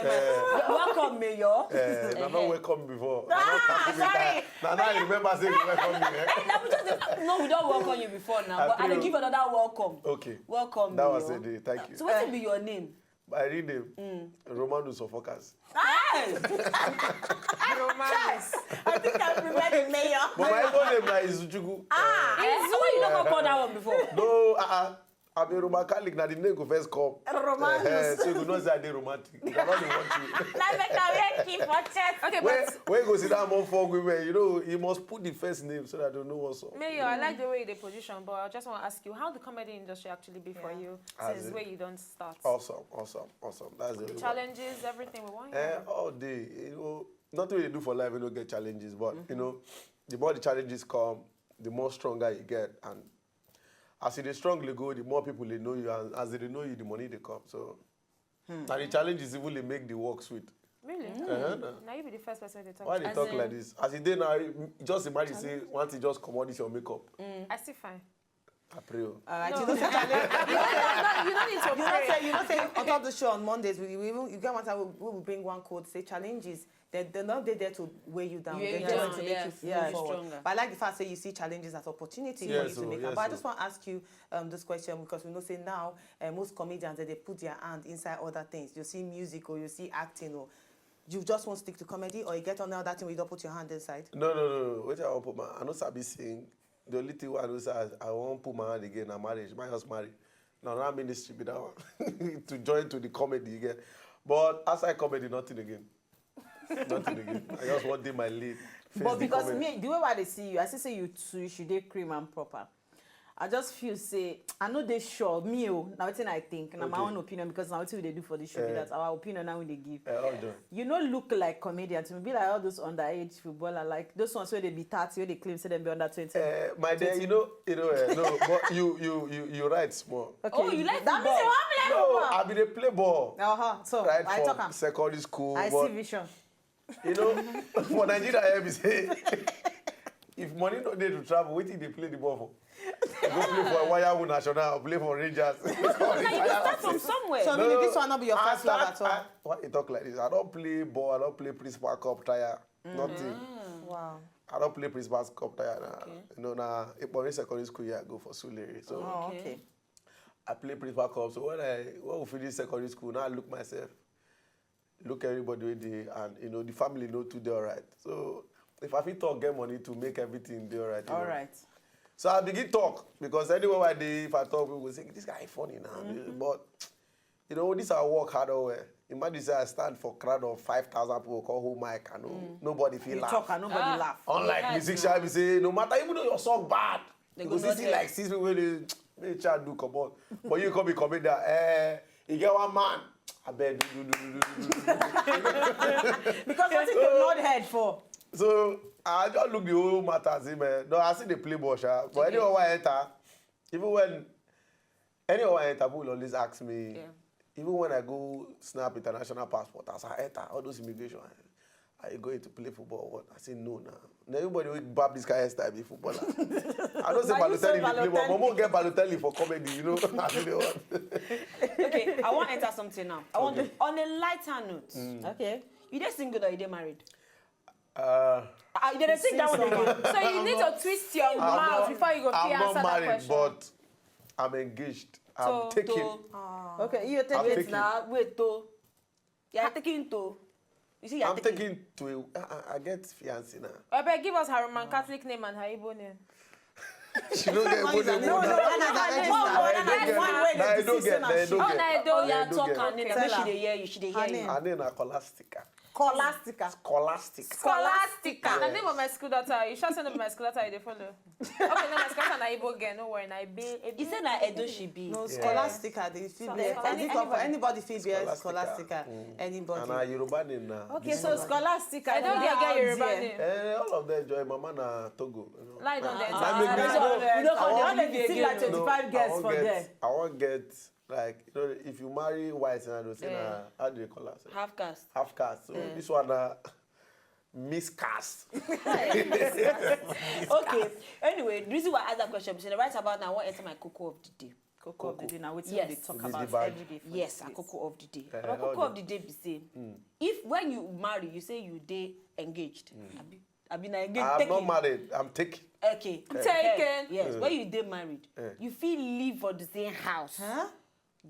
more, welcome, Mayor. Eh, na not welcome before. Ah, sorry. Now, now you remember say you welcome me. Eh? Eh, na we just dey, no, we don welcome you before now, but I dey give another welcome. Okay. Welcome, Mayor. That was a day. Thank you. So wetin be your name? My real name, Romanus of Okas. Hey! Romanus. I think I remember the mayor. But my Igbo name na Izuchukwu. Ah, Izu. Why you no come call that one before? No, uh-uh. I be Roman Catholic, na the name go first come. Romanus. Eh, so you go know say I dey romantic. You cannot dey want you. Na make I wear key for chest. Okay, but when you go sit down among four women, you know, you must put the first name so that they know what's up. Mayor, I like the way you dey position, but I just want to ask you, how the comedy industry actually be for you since where you don start? Awesome, awesome, awesome. That's the challenges, everything we want. Eh, all day. You know, nothing we dey do for life, we no get challenges, but you know, the more the challenges come, the more stronger you get, and as you dey strong dey go, the more people dey know you, and as they dey know you, the money dey come. So, and the challenges even dey make the work sweet. Really? Uh-huh, na. Now you be the first person to talk. Why they talk like this? As you dey now, just imagine say one thing just comot this your makeup. I still fine. I pray o. All right, you know say challenge. You don't need to pray. You know say, you know say on top the show on Mondays, we, we even, you get one time we, we will bring one quote, say challenges. They, they not dey there to weigh you down. They just want to make you move forward. But I like the fact say you see challenges as opportunity for you to make am. But I just want to ask you um, this question because we know say now uh, most comedians they, they put their hand inside other things. You see music or you see acting or you just want to stick to comedy or you get on other thing where you don't put your hand inside? No, no, no, no. Wetin I wan put my, I no sabi sing. The only thing I know say I, I wan put my hand again na marriage. My house marry. na another ministry be that one to join to the comedy again. But outside comedy, nothing again. Nothing again. I just want to do my lead. Face But the because comedy. Me, the way I dey see you, I see say you too, you should dey cream and proper. I just feel say I know they sure me oh, now wetin I think, na my Okay. Own opinion because now wetin we dey do for this show be Eh. That our opinion now we dey give. Eh, all done. You no look like comedian to me. Be like all those underage footballer, like those ones where they be thirty, where they claim say them be under twenty. Eh, my dear, you know, you know, eh, no, but you, you, you, you right small. Okay. Oh, you like That means football? you want me like No, football. I be dey play ball. Uh-huh. So Right I from talk am. Secondary school, I but see vision. You know, for Nigeria, I be say, if money no dey to travel, wetin dey play the ball for? You go play for Wayawu National, play for Rangers. Like you start from somewhere. So No, meaning no, this one not be your I first love start- at all. I, why you talk like this? I don't play ball. I don't play Principal Cup tire. Nothing. Wow. I don't play Principal Cup tire now. Okay. You know, now Iporin Secondary School, yeah, I go for Sulere. So Oh, Okay. okay. I play Principal Cup. So when I when we finish secondary school, now I look myself, look everybody with the and you know the family know too they alright. So if I fit talk get money to make everything dey alright. You know. All right. So I begin talk because anywhere I dey, if I talk, people go say this guy funny now. But you know, this I work hard well. Imagine say I stand for crowd of five thousand people, call whole mic and no, nobody feel You laugh. Talk and nobody Ah. laugh. Unlike Yeah, musician, we say no matter even though your song bad, They you go go see not see there. Like six people wey dey make chat do comot. But you come be comedian, eh? You get one man. I beg do do do do do do. Because what if you not head for? So I just look the whole matter and say, man, no, I see the play ball, sha. But Okay. Anyone I enter, even when anyone I enter, people will always ask me. Yeah. Even when I go snap international passport, as I enter, all those immigration, are you going to play football? What? I say no now. Now everybody will bab this kind of style be footballer. I don't say Are you Balotelli so dey play ball, but Balotelli? more get Balotelli for comedy, you know. I really want. Okay, I want to enter something now. I want to, on a lighter note. Okay. You dey single or you dey married? Uh, Ah, you dey sing that one again. So you need to twist your I'm mouth not, before you go I'm fit not answer that married, question. But I'm engaged. I'm To- taking. to- Okay, you take I'm it. taking. Now wait to. You are taking to. You see, you are I'm taking. Taking to a. I, I- I get fiancé now. Abeg, give us her Roman Catholic name and her Igbo name. She don't get good name. No, no, No, no, no, no, I no, get- no, I no, get- one way No, I they don't deceive get. na I she. don't Oh, get. na Edo, you are I don't get. talking. Okay, Make tell she her. dey hear you. She dey Her hear you. name. Her name na Colastica. Colastica. Colastica. Scholastica. Yes. The name of my school daughter. You sure say name of my school daughter you dey follow? Okay, no, my school daughter na Igbo girl. No worry, na Ibe. Ibe. You say na Edo she be. No, Yeah. Scholastica, the F B S. Scholastica. As if of Anybody. Anybody F B S, Scholastica. Scholastica, Mm. anybody. And her Yoruba name na. Okay, so Scholastica, I don't the get girl get Yoruba there. name. Eh, all of them join. Mama na Togo. You know. Lie down there. Ah, We no ah, come ah, dey- we no come ah, dey ah, leave see again. like No, twenty-five I girls wan for get, there. I wan get like you know if you marry white na dey say Yeah. na how do they call am? Half caste. Half caste. So Yeah. This one na miscast. Okay. Anyway, the reason why I ask that question is right about now I wan enter my koko of the day. Koko of the day na wetin Yes. we dey talk This is about the bag. every day. For Yes, this a place. koko of the day. Eh, Our koko all of the day be say, if when you marry, you say you dey engaged. Abi, abi na engaged. I'm Take not it. Married. I'm taking. Okay. Taken. Yes. Eh. When you dey married, Eh. you fit live for the same house. Huh?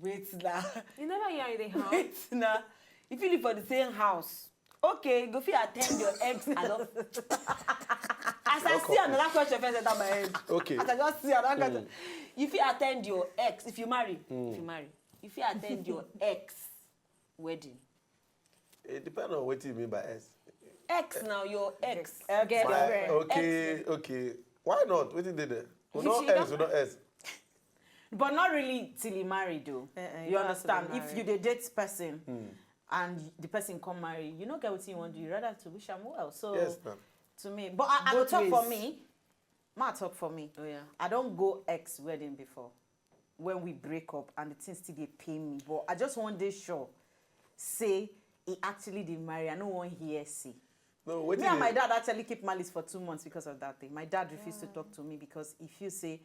Wait now. You never hear the house. Wait now. If you live for the same house, okay, you go fit attend your ex. I don't. As I see another question first enter my head. Okay. As I just see another question, you fit attend your ex if you marry. If you marry, you fit attend your ex wedding. It depends on what you mean by ex. Ex now, your ex. Ex My- girlfriend. okay, okay. Why not? What did they do? We You no see, ex, you we no ex. But not really till he married though. Eh, eh, You you don't understand? have to be If you dey date person and the person come marry, you no get wetin you wan do. You rather to wish am well. So Yes, ma'am. To me, but I, I go Both talk for ways. Me. Ma talk for me. Oh yeah. I don't go ex wedding before when we break up and the thing still dey pain me. But I just wan dey sure say he actually dey marry. I no wan hear say. No, what Me and my dad actually keep malice for two months because of that thing. My dad refused to talk to me because he feel say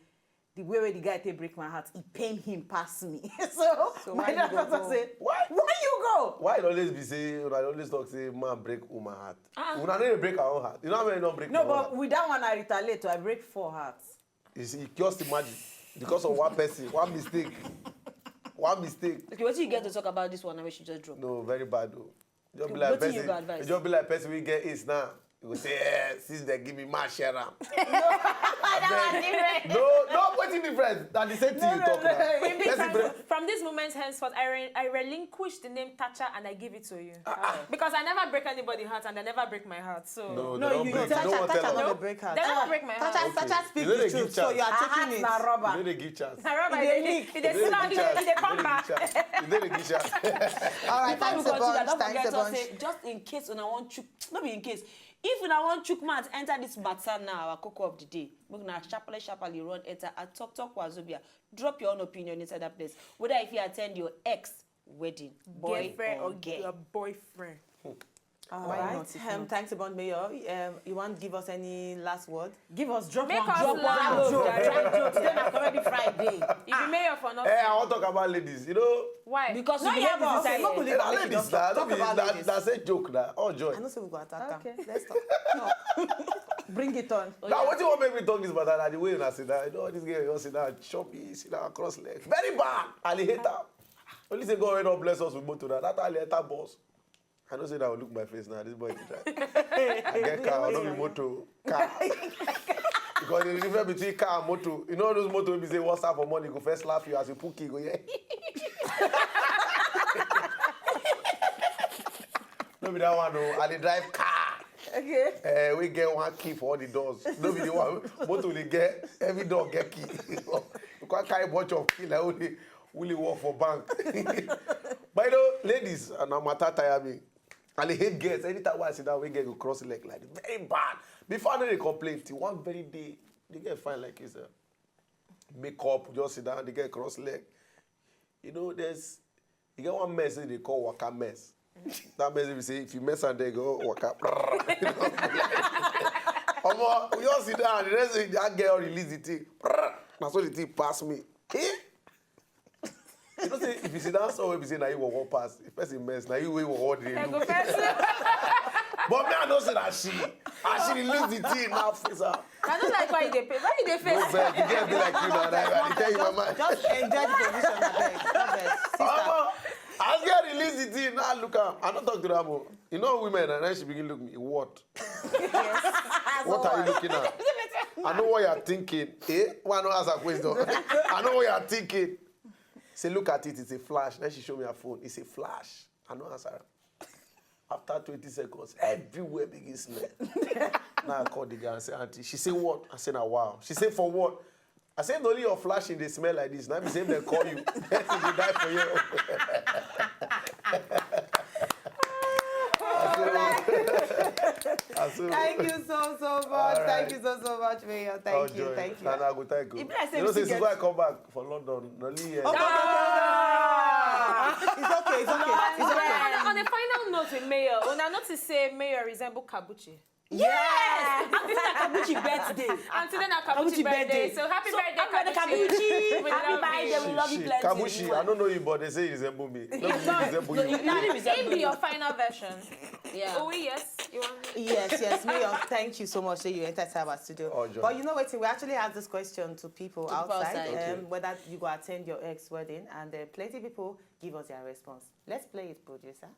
the way wey the guy take break my heart, e pain him pass me. So, So my why you dad go was go? Say, why you go? Why it always be say una always talk say man break woman heart? Ah. Una no dey break our own heart. You know how many don break No, my own but heart? With that one, I retaliate. I break four hearts. You see, just imagine because of one person, one mistake, one mistake. Okay, what you get to talk about this one? Which you just drop. No, very bad though. Just be Okay, like wetin you person. go advise? Just be like person we get ace now. You go say, eh, since they give me my share am. That one different. No, no, wetin different? Na the same thing you talk now. It means Person that break- from this moment henceforth, I, re- I relinquish the name Tacha and I give it to you. Because I never break anybody heart and I never break my heart. So No, No, they don't you break. Tacha, You don't want to Tacha tell no us. dey break her. They don't break my Tacha, heart. Tacha speak You know the they truth, give so chance. you are Her taking heart it. na rubber. You know they give chance. Na rubber, It they dey leak. It dey You know they slide. give It chance. dey come You know back. they give chance. You know they give chance. All right, Before thanks we a continue, bunch. don't Thanks forget a to bunch. Say, just in case una wan chook, no be in case. If una wan chook mouth enter this matter now, our koko of the day, make una sharply sharply run enter at Talk Talk Wazobia. Drop your own opinion inside that place. Whether if you attend your ex wedding, boy Girlfriend or or girl. your boyfriend. All Why right. Not if Um, not? Thanks a bunch, Mayor. Um, you want to give us any last word? Give us drop Make one us drop laugh, one joke. jare. Drop joke. Today na comedy Friday. You be mayor for nothing. Hey, I want to talk about ladies. You know, Why? Because No, you be yeah, ladies but inside okay. here. Hey, na ladies, na, no Talk be, about na, ladies. Na say joke na. Oh, joy. I know say we go attack Okay. her. Let's talk. Bring it on. Now, what you want make me talk this matter? Na the way una sit down. You know, this girl, you sit down, chop me, sit down, cross leg. Very bad. I dey hate her. Only say God wey don bless us with motor now. That time I enter bus. I know say that will look my face now. This boy dey drive. I get car, I no be motor. Car. Because the difference between car and motor, you know those motor wey be say WhatsApp for money go first laugh you as you put key go here. No be that one o. I dey drive car. Okay. Eh, we get one key for all the doors. No be the one motor dey get every door get key. You can't carry bunch of key like only only work for bank. But you know, ladies, and na matter tire me. I dey hate girls. Anytime wey I sit down, wey girl go cross leg like this. Very bad. Before I know they complain, till one very day, the girl fine like you, sir. Make up, just sit down, the girl cross leg. You know, there's you get one mess wey they call waka mess. That mess wey be say if you mess and they go waka. Omo, we all sit down. The next thing that girl release the thing. Na so the thing pass me. Eh? You know say if you sit down somewhere, be say na you work pass. If person mess, na you wey work dey I go look. first. But me, I know say na she. As she release the thing, now face her. I don't like why you dey pay. Why you dey No face? vex, the girl be like you now. I, I tell you my mind. Just enjoy the position, abeg. No vex. Sister. Omo, as girl release the thing, now look am. I no talk to am o. You know women, and then she begin look me. What? What are you looking at? I know what you're thinking. Eh? Why not ask a question? I know what you're thinking. Say, look at it. It's a flash. Then she show me her phone. It's a flash. I no answer her. After twenty seconds, everywhere begin smell. Now I call the girl and say, auntie. She say, what? I say, na wow. She say, for what? I say, only your flashing they smell like this. Now be say they call you. Person go die for you. I say, I say, Thank you so, so much. All right. Thank you so, so much, Mayor. Thank oh, you. Joy. Thank you. And I go thank you. If I say You know, we since still before I get- come back for London, no only here. Oh, no, no, no, no, no. It's okay, it's okay, it's On okay. a, on a final note with Mayor, una notice say Mayor resemble Kabuchi. Yes! Happy Kabuchi birthday. And today na Kabuchi Kabuchi birthday. birthday. So happy So, birthday, happy birthday, Kabuchi. Kabuchi. We Happy love birthday, you. we love you plenty. Kabuchi, I don't know you, but they say you resemble me. No, you resemble you. You really Him resemble be me. Your final version. Yeah. Oh, yes. You want me? Yes, yes, Mayor. Thank you so much that you entered our studio. Oh, Joy. But you know what? We actually asked this question to people people outside, outside. Um, whether you go attend your ex wedding, and uh, plenty people give us their response. Let's play it, producer.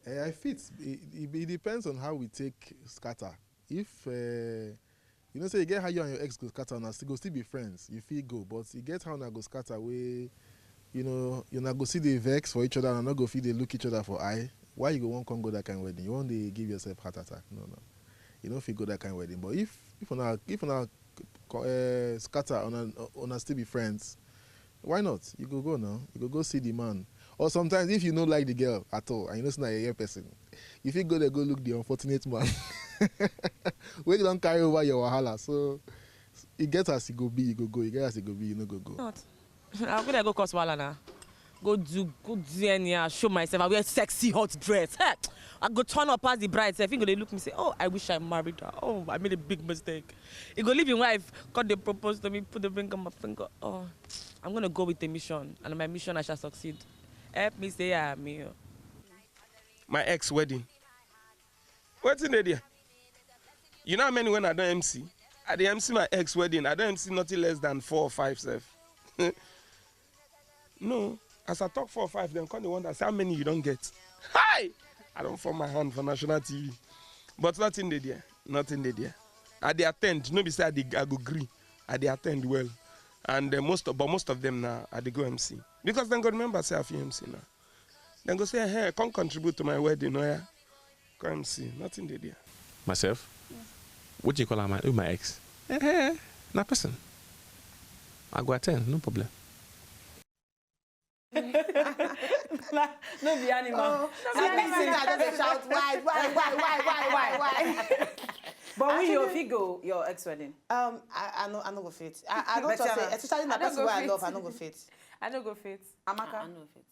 Eh, I fit. It, it, it depends on how we take scatter. If uh, you know, say you get how you and your ex go scatter, and still go still be friends, you feel go. But you get how una go scatter wey, you know, you na go see the vex for each other, and not go feel they look each other for eye. Why you go one come go that kind of wedding? You want to give yourself heart attack? No, no. You don't feel go that kind of wedding. But if if una if una uh, scatter, una una still be friends. Why not? You go go now. You go go see the man. Or sometimes if you no like the girl at all and you know say na a person, you fit go there go look the unfortunate man. Wey don carry over your wahala. So e get as e go be, you go go. E get as e go be, you no go go. Not. I go there go cause wahala na. Go do go do anyhow, show myself. I wear sexy hot dress. Hey, I go turn up as the bride sef. He go dey look me say, oh, I wish I married her. Oh, I made a big mistake. He go leave him wife, cut the propose to me, put the ring on my finger. Oh, I'm gonna go with the mission, and my mission I shall succeed. Help me say amen. My ex wedding. Wetin dey there? You know how many when I don M C? I dey M C my ex wedding. I don M C nothing less than four or five sef. No, as I talk four or five, dem come dey wonder say how many you don get. Hi! I don form my hand for national T V. But nothing dey there. Nothing dey there. I dey attend. No be say I dey, I go gree. I dey attend well. And uh, most of, but most of them now, I dey go M C. Because dem go remember say I fit M C now. Dem go say, "Hey, come contribute to my wedding, oh yeah. Come M C." Nothing dey there. Myself? What you call her, my, who my ex? Eh, eh, na person. I go attend, no problem. No be animal. Oh, see, I just dey shout, "Why, why, why, why, why, why, why?" But we, you fit go your ex wedding. Um, I, I no, I no go fit. I, I don't just say, especially na person wey I love, I no go fit. I no go fit. Amaka. I no fit.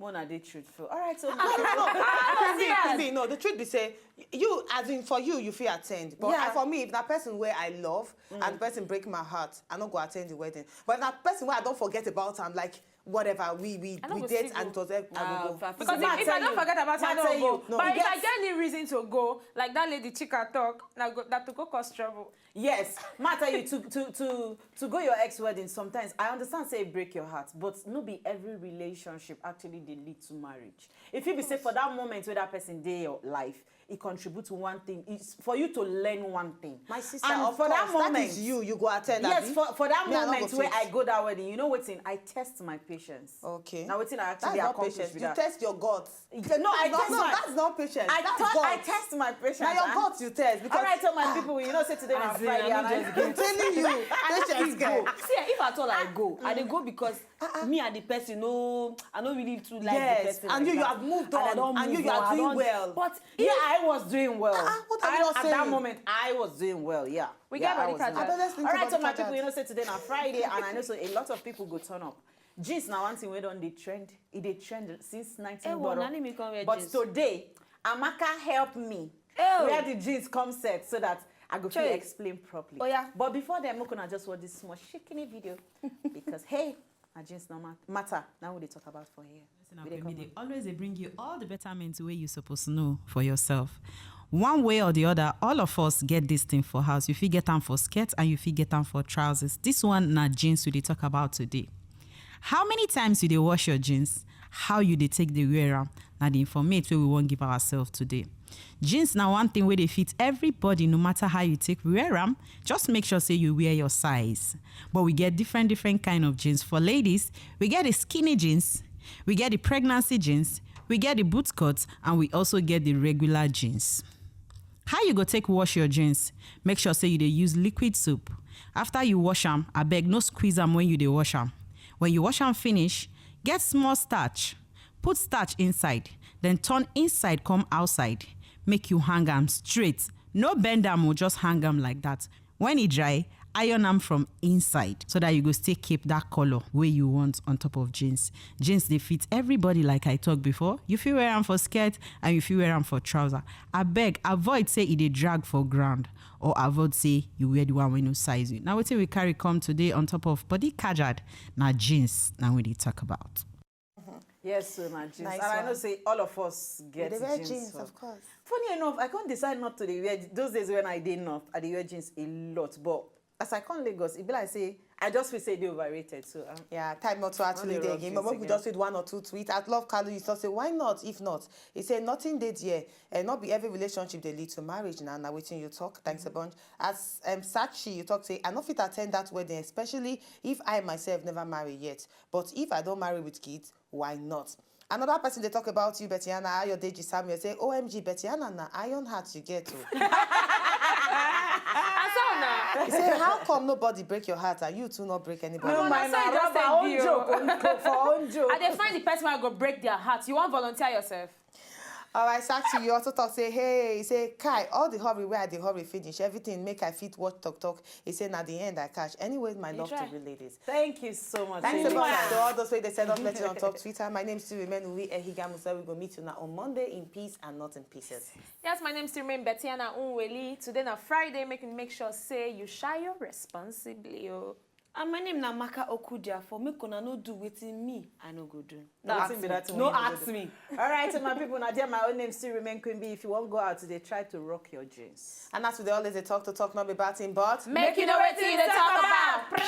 Mona dey truthful. All right, so No, no, no. Queen B, Queen B, no. The truth be say, you, as in for you, you fit attend. But Yeah. I, for me, if na person wey I love and the person break my heart, I no go attend the wedding. But if na person wey I don forget about am, like whatever, we we I no we go date still and it go. was ev- I go go. Fa- Because Ma if, if I tell don't you. forget about it, Ma I no tell go. you. No, But if I yes. get any reason to go, like that lady Chika talk, na go that to go cause trouble. Yes, ma tell you to to to to go your ex wedding. Sometimes I understand say it break your heart, but no be every relationship actually dey lead to marriage. If you be say for that moment where that person dey your life, it contribute to one thing. It's for you to learn one thing. My sister, And of for course, that moment, that is you. You go attend. Yes, abi? for, for that Me, I no go moment where fit. I go that wedding, you know what thing? I test my patience. Okay. Now what thing I That's actually not accomplished patience. with You that. Test your guts. No, I No, test no, my. that's not patience. I That's test. I guts. Test my patience. Now your And- guts you test because All right, so my people, you know, say today na Friday, and I I'm telling you, patience. See, eh, if at all I go, I dey go because me and the person, no, I no really too like the Yes, person. and like you, you that. have moved And I on, don and you, move you on, are I doing don- well. But Yeah, if I was doing well. Ah, what are I, you at that saying? Moment, I was doing well. Yeah. We Yeah, get body I was doing card. well. Abeg, let's think All right, about so my card. People, you know, say today na Friday, and I know so a lot of people go turn up. Jeans na one thing wey don dey trend. E dey trend since nineteen Eh, gboro. na me come wear But jeans. Today, Amaka help me Eh, oh. Wear the jeans come set so that I go fit Chey. Explain properly. Oya. But before then, make una just watch this small shikini video because hey, na jeans no mat- matter. Now we dey talk about for here. We dey Queen B come dey always dey bring you all the betterment wey you suppose know for yourself. One way or the other, all of us get this thing for house. You fit get am for skirt and you fit get am for trousers. This one na jeans we dey talk about today. How many times you dey wash your jeans? How you dey take dey wear am? Na the informate wey we wan give ourselves today. Jeans na one thing wey dey fit everybody, no matter how you take wear am. Just make sure say you wear your size. But we get different different kind of jeans. For ladies, we get the skinny jeans, we get the pregnancy jeans, we get the boot cut, and we also get the regular jeans. How you go take wash your jeans? Make sure say you dey use liquid soap. After you wash am, abeg no squeeze am when you dey wash am. When you wash am finish, get small starch. Put starch inside, then turn inside come outside. Make you hang am straight. No bend am o, just hang am like that. When e dry, iron am from inside so that you go still keep that color wey you want on top of jeans. Jeans dey fit everybody, like I talk before. You fit wear am for skirt and you fit wear am for trouser. Abeg, avoid say e dey drag for ground or avoid say you wear the one wey no size you. Na wetin we carry come today on top of body kajad, na jeans na we dey talk about. Yes, so na jeans. Nice And I one. Know say all of us get They wear jeans. jeans, So. Of course. Funny enough, I can't decide not to dey wear those days when I dey north. I dey wear jeans a lot, but as I come Lagos, e be like say I just feel say e dey overrated. So um, Yeah, time not to actually dey dey rock again. jeans But make we again. Just read one or two tweets. At Love Kalu, you talk say, "Why not? If not," he say, "Nothing dey there. And not be every relationship dey lead to marriage." Now, now waiting you talk. Thanks a bunch. As um, Sachi, you talk say, "I no fit attend that wedding, especially if I myself never marry yet. But if I don't marry with kids, why not?" Another person they talk about you, Betiana Ayodeji Samuel, say, "O M G, Betiana, na iron heart you get." Oh. I saw now. He say, "How come nobody break your heart and you too not break anybody?" No, No, my na so na e just rubber dey own be o. Joke, own joke for own joke. I dey find the person wey go break their heart. You wan volunteer yourself? All right, Sachi, you also talk say, "Hey," he say, "Kai, all the hurry where I dey hurry finish, everything make I fit watch talk talk." He say, "Na the end I catch." Anyway, my love try. To you ladies. Thank you so much. Thanks Thank a you. Lot to all those way they send us message on top Twitter. My name is still Remain Uwe Ehigamusa. We go meet you now on Monday in peace and not in pieces. Yes, my name still remain Betiana Unweli. Today na Friday, make make sure say you share your responsibly. Oh. And my name na Maka Okudia. For make una no do wetin me I no go do. No, wetin be that thing No wey you no go ask do? Me. All right, so my people, now there my own name still remain Queen B. If you wan go out today, try to rock your jeans. And as we dey always dey talk to talk, not be bad thing, but Make you know wetin you dey talk about.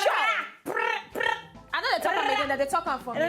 I know they talk am again, that they talk am for me.